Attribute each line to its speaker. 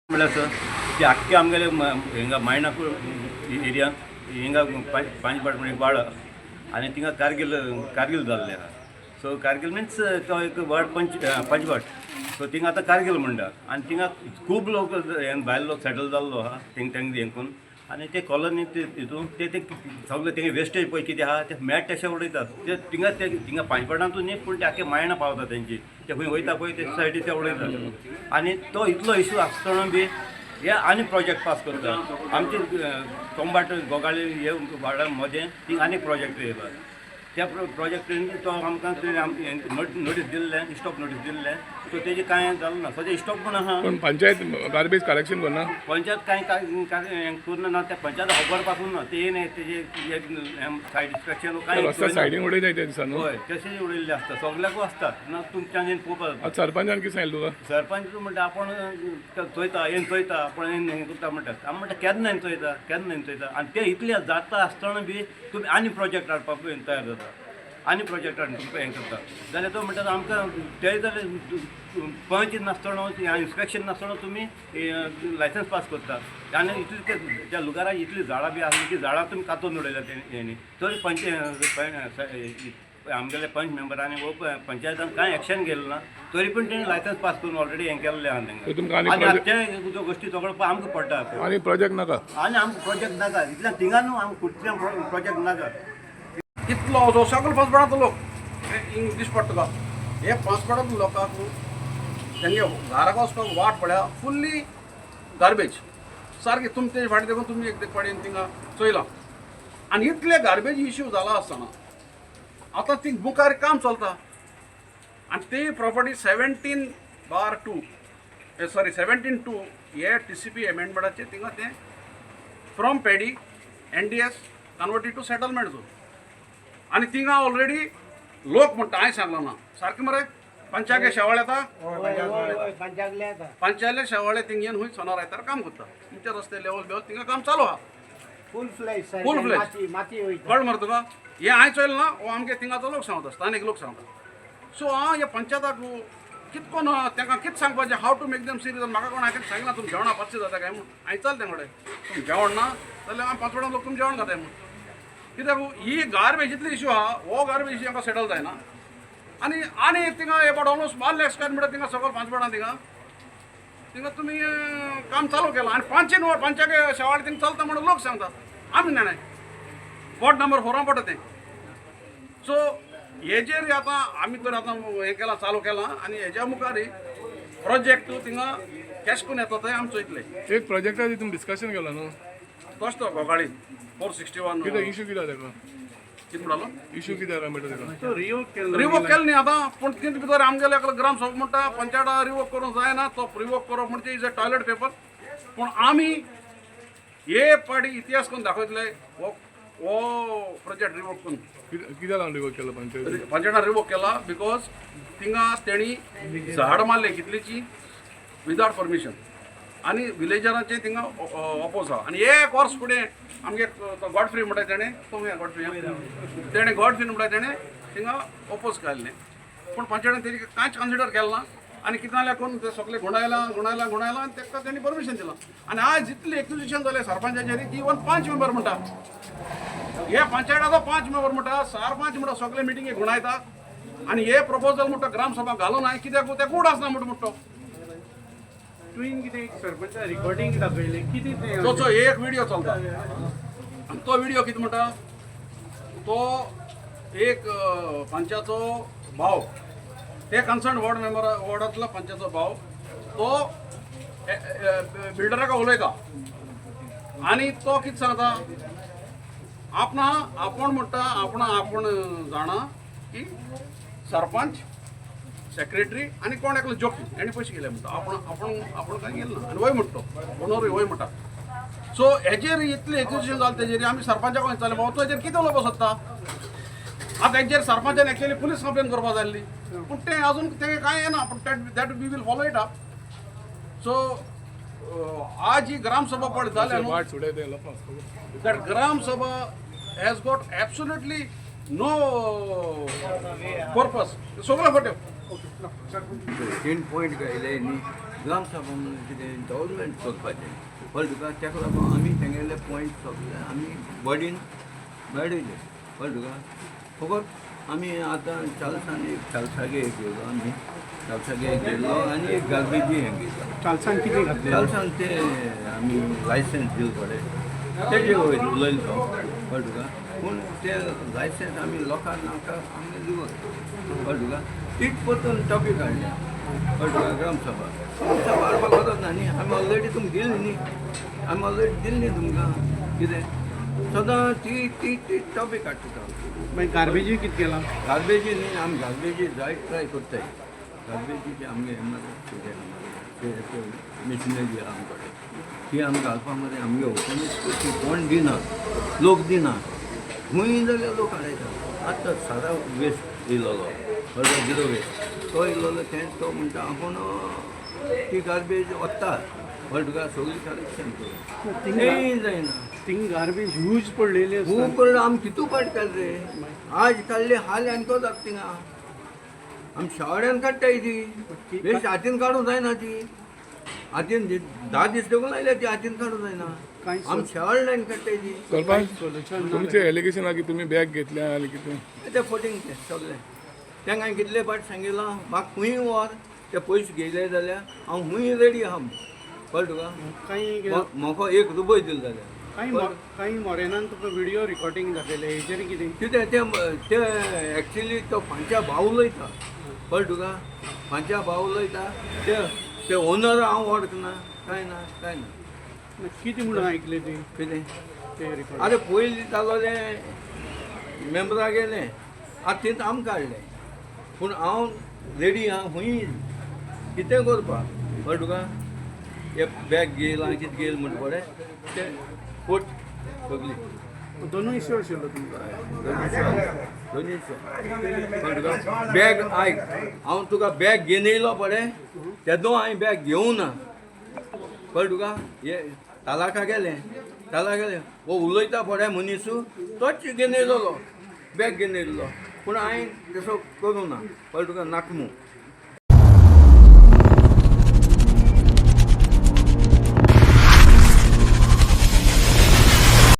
Speaker 1: म्हणल्यार सर, ते आख्खे आमगेले हिंगा मायणा एरियान हिंगा पांचबाट म्हणून एक वाडो आनी थिंगा कारगील कारगील जाल्लें आहा. सो कारगील मिन्स तो एक वाड पंच पंचबाट. सो थिंगा आतां कारगील म्हणटा आनी थिंगा खूब लोक भायले लोक सेटल जाल्लो आहा थिंग तेंग हें करून. आनी ते कॉलनी ते हितून ते ते सगळे तेंगे वेस्टेज पळय कितें आहा ते मेळटा तशें उडयतात ते थिंगा. ते थिंगा पांचपाटांतूच न्ही, पूण ते आख्खे मायणा पावता तेंची. ते खंय वयता पळय ते सायडी ते उडयतात. आनी तो इतलो इशू आसतना बी हे आनी प्रोजेक्ट पास करता. आमचे तोंबाट गोगाळी हे वाडा मदें थिंग आनी प्रोजेक्ट येयला. त्या प्रोजेक्टीन तो आमकां नोटीस दिल्लें, स्टॉप नोटीस दिल्लें. सो तेजें कांय जालें ना. सो तें स्टॉप पूण आहा.
Speaker 2: पण पंचायत गार्बेज कलेक्शन करना.
Speaker 1: पंचायत कांय काय करून ना. त्या पंचायत खबर पासून ना. ते न्ही तेजे सायड इन्स्पेक्शन कांय.
Speaker 2: रस्त्या सायडीन उडयता त्या दिसा न्हू?
Speaker 1: हय, तशेंच उडयल्लें आसता. सगल्याकूच आसता ना, तुमच्यान येवन पळोवपाक जाता.
Speaker 2: आतां सरपंचान कितें सांगलें तुका?
Speaker 1: सरपंच म्हणटा, आपूण चोयता, येवन चोयता, आपूण येवन हें करता म्हणटा. आमी म्हणटा, केन्ना येवन चोयता, केन्ना येवन चोयता? आनी ते इतले जाता आसतना बी तुमी आनी प्रोजेक्ट हाडपाक तयार जाता, आनी प्रोजेक्ट हाडून तुमकां हें करता जाल्यार तो म्हणटा आमकां ते जाल्यार पंच नासतना, इन्स्पेक्शन नासतना तुमी लायसन्स पास करता. आनी इतली ते त्या लुगाराक इतली झाडां बी आसली की झाडां तुमी कातून उडयल्या तेणी. तरी पंच आमगेले पंच मेंबरांनी वो पंचायतान कांय एक्शन घेतलें ना. तरी पूण तेणी लायसन्स पास करून ऑलरेडी हें केल्लें आहा
Speaker 2: तर तुमकां आनी
Speaker 1: तेंकां. आनी
Speaker 2: project-
Speaker 1: ते गोश्टी सगळो आमकां पडटा.
Speaker 2: आनी प्रोजेक्ट नाका.
Speaker 1: आनी आमकां प्रोजेक्ट नाका. इतल्यान थिंगा न्हू, आमकां कुठल्यान प्रोजेक्ट नाका.
Speaker 3: इतलो जो सगलो पांचपाडांतलो लोक हिंग दिश्टी पडटा तुका. हे पांचपाडांतलो लोकांक तेंगे घराक वचपाक वाट पळया, फुल्ली गार्बेज सारकी. तुमी तेजे फाटी देखून तुमी एक फाटी थिंगा चोयलां. आनी इतले गार्बेज इश्यू जाला आसतना आतां ती मुखार काम चलता. आनी ती प्रॉपर्टी 17/2, sorry, 17(2) हे टीसीपी एमेंडमेंटाचे थिंगा तें from paddy NDS converted to settlement zone. आनी थिंगा ऑलरेडी लोक म्हणटा, हांवें सांगलो ना सारकें मरे? पंचागे शेवाळ येता, पंचायले शेवाळे थिंग येवन हुंय सोनार आयतार काम करता. तुमचे रस्ते लेवल बिवल थिंगा काम चालू आहा.
Speaker 4: फुल फ्लॅश.
Speaker 3: Full fledged.
Speaker 4: माती माती वयता.
Speaker 3: कळ मरे तुका? हें हांवें चोयलें ना हो, आमगे थिंगाचो लोक सांगता, स्थानीक लोक सांगता. सो हांव हे पंचायताक कित कोन तांकां कितें सांगपाचें? How to make them serious? म्हाका कोण हांवें सांगना, तुमी जेवणा पातशें जाता काय म्हूण. हांवें चल तें कडेन, तुमी जेवण ना जाल्यार आमी पांच लोक तुमी जेवण खाताय म्हूण. कित्याक ही गार्बेज इतली इश्यू आहा, हो गार्बेज इश्यू आमकां सेटल जायना. आनी आनी थिंगा about almost 1 lakh square meter थिंगा सगळं पांच थिंगा थिंगा तुमी काम चालू केलां. आनी पांचशे न्हू, पंचाके शेवाळ थिंगा चलता म्हणून लोक सांगतात, आमी जाणाय. वॉर्ड नंबर फोरान पडटा तें. सो हेजेर आतां आमी तर आतां हें केलां, चालू केलां. आनी हेज्या मुखार प्रोजेक्ट थिंगा कॅश करून येता तें आमी चोयतले.
Speaker 2: एक प्रोजेक्टाचेर तुमी डिस्कशन केलां न्हू?
Speaker 3: तोच तो गोगाळी 461.
Speaker 2: कितें इशू कितें ताका?
Speaker 3: कितें म्हणटालो?
Speaker 2: इशू कितें आहा म्हणटा ताका?
Speaker 3: रिवोक केलें न्ही आतां, पूण तितून भितर आमगेले एकलो ग्राम सभा म्हणटा, पंचायता रिवोक करूंक जायना. तो रिवोक करप म्हणजे is a toilet paper. पूण आमी हे पाटी इतिहास करून दाखयतले हो हो प्रोजेक्ट रिवोक करून.
Speaker 2: कित्याक लागून रिवोक केला पंचायत?
Speaker 3: पंचायतान रिवोक केला because थिंगा तेणी झाड मारले कितलीची विदाउट परमिशन आनी विलेजरांचे थिंगा ऑपोज आहा. आनी एक वर्स फुडें आमगे तो गॉडफ्री म्हणटा तेणें, तो गॉडफ्री, तेणें गॉडफ्री म्हणटा तेणें थिंगा ओपोज केल्लें. पूण पंचायतीन तेजी कांयच कन्सिडर केलें ना. आनी कितें जाल्यार करून ते सगळे गुंडायला गुंडायला गुंडायला आनी ताका तेणी परमिशन दिलां. आनी आज जितली एक्विजिशन जालें सरपंचाचेर की इवन पांच मेंबर म्हणटा, हे पंचायताचो पांच मेंबर म्हणटा, सरपंच म्हणटा, सगळे मिटिंगे गुणायता. आनी हे प्रपोजल म्हणटा ग्रामसभा घालून हांवें कित्याक ते गूड आसना म्हणटा म्हणटा.
Speaker 4: तुवें कितें एक सरपंच रिकॉर्डिंग दाखयलें, कितें तें?
Speaker 3: तोचो एक व्हिडिओ चलता. आनी तो व्हिडिओ कितें म्हणटा, तो एक पंचाचो भाव, ते कन्सर्न वॉर्ड मेंबर वॉर्डांतलो पंचाचो भाव, तो बिल्डराक उलयता. आनी तो कितें सांगता, आपणा आपूण म्हणटा, आपणा आपूण जाणा की सरपंच, सेक्रेटरी आनी कोण एकलो जोकी हेणी पयशे गेले म्हणटा. आपूण आपूण आपूण कांय गेले ना. आनी वय म्हणटा तो ओनरूय वय म्हणटा. सो हेजेर इतलें एक्विजिशन जालें, तेजेर आमी सरपंचाक विचारलें, बाबा तूं हेजेर कितें उलोवपाक सोदता? आतां हेजेर सरपंचान एक्चुअली पुलीस कंप्लेन करपा जाय आसली, पूण तें अजून तें कांय येना. पूण that we will follow it up. So आज ही ग्रामसभा पळय जाल्या न्हू,
Speaker 2: वाट सुटाय लोकांक.
Speaker 3: That Gram Sabha has got absolutely no purpose. सगळं फट्यो.
Speaker 5: तीन पॉयंट गायले न्ही. ग्रामसभा म्हणून कितें गव्हर्मेंट करपाचें, कळ्ळें तुका? तेका लागून आमी तेंगेले पॉयंट सगळे आमी बॉडीन मेळयले, कळ्ळें तुका? फकत आमी आतां चालसान एक चालसागे एक गेलो, आमी चालसागे एक गेलो आनी एक गार्बेजी हें घेयलो.
Speaker 4: चालसान कितें घातलें?
Speaker 5: चालसान ते आमी लायसन्स दिल पडे तेजे वयर उलयलो तो, कळ्ळें तुका? पूण ते लायसन्स आमी लोकांक नाका आमगे दिवप, कळ्ळें तुका? तीच परतून टॉपीक हाडल्या, कळ्ळें तुका? ग्रामसभा ग्रामसभा हाडपाक गरज ना न्ही, आमी ऑलरेडी तुमकां दिली न्ही, आमी ऑलरेडी दिली न्ही तुमकां, कितें सदां ती ती ती टॉपीक हाडटा.
Speaker 4: मागीर गार्बेजूय कितें केलां?
Speaker 5: गार्बेजी न्ही, आमी गार्बेजी जायत ट्राय करताय. गार्बेजीचे आमगे हें मरे कितें आहा मरे मिशनरी आहा आमचे कडेन, ती आमी घालपा मरे आमगे ओपनूच ती कोण दिना, लोक दिना, खंय जाल्यार लोक हाडयता. आतां सारा वेस्ट येयलोलो, बरोबर, झिरो वेस्ट तो येयलोलो, तें तो म्हणटा आपूण ती गार्बेज वता, कळ्ळें तुका? सगळी कलेक्शन करून तेंय जायना.
Speaker 4: थिंग गार्बेज ह्यूज पडलेली आसता.
Speaker 5: खूब करून आमी कितू पाट काडले, आज काडले हाल आनी जाता थिंगा आमी शावड्यान काडटाय ती वेस्ट, हातीन काडूंक जायना ती, हातीन 10 दीस देखून आयल्या ती हातीन काडूंक जायना, आमी शेवाळ लायन काडटाय ती.
Speaker 2: सरपंच, तुमचे एलिगेशन आहा की तुमी बॅग घेतल्या आनी कितें?
Speaker 5: ते फोटींग ते सगळे तेंका हांवें कितले पाट सांगिलां, म्हाका खूंय व्हर, ते पयशे घेयले जाल्यार हांव खूंय रेडी आहा, कळ्ळें तुका?
Speaker 4: काही
Speaker 5: म्हाका 1 रुपय दिलो जाल्यार.
Speaker 4: काही काही मोरेनान तुका व्हिडिओ रिकॉर्डिंग दाखयलें, हेजेर कितें?
Speaker 5: कितें तें ते एक्चुली तो फांच्या भाव उलयता, कळ्ळें तुका? फांच्या भाव उलयता, ते ते ओनर हांव वळखना, कांय ना कांय ना.
Speaker 4: कितें म्हणून आयकलें तुवें
Speaker 5: कितें
Speaker 4: तें रिकॉर्ड?
Speaker 5: आरे पयलीं जालोलें मेम्बरा गेलें, आतां थंय आमकां हाडलें, पूण हांव रेडी आहा खूंय कितें करपाक, कळ्ळें तुका? हे बॅग घेयलां कितें घेयल म्हणटा पळय तें कोट सगळी.
Speaker 4: दोनूय शो आशिल्लो तुमकां?
Speaker 5: दोनूय शो, कळ्ळें तुका? बॅग आयक, हांव तुका बॅग घेवन येयलो पळय, तेदो हांवें बॅग घेवं ना, कळ्ळें तुका? हे तालाका गेलें, ताला गेलें, हो उलयता पळय मनीसू तोच घेवन येयलोलो, बॅग घेवन येयल्लो, पूण हांवें तसो करूं ना, कळ्ळें तुका? नाका म्हूण.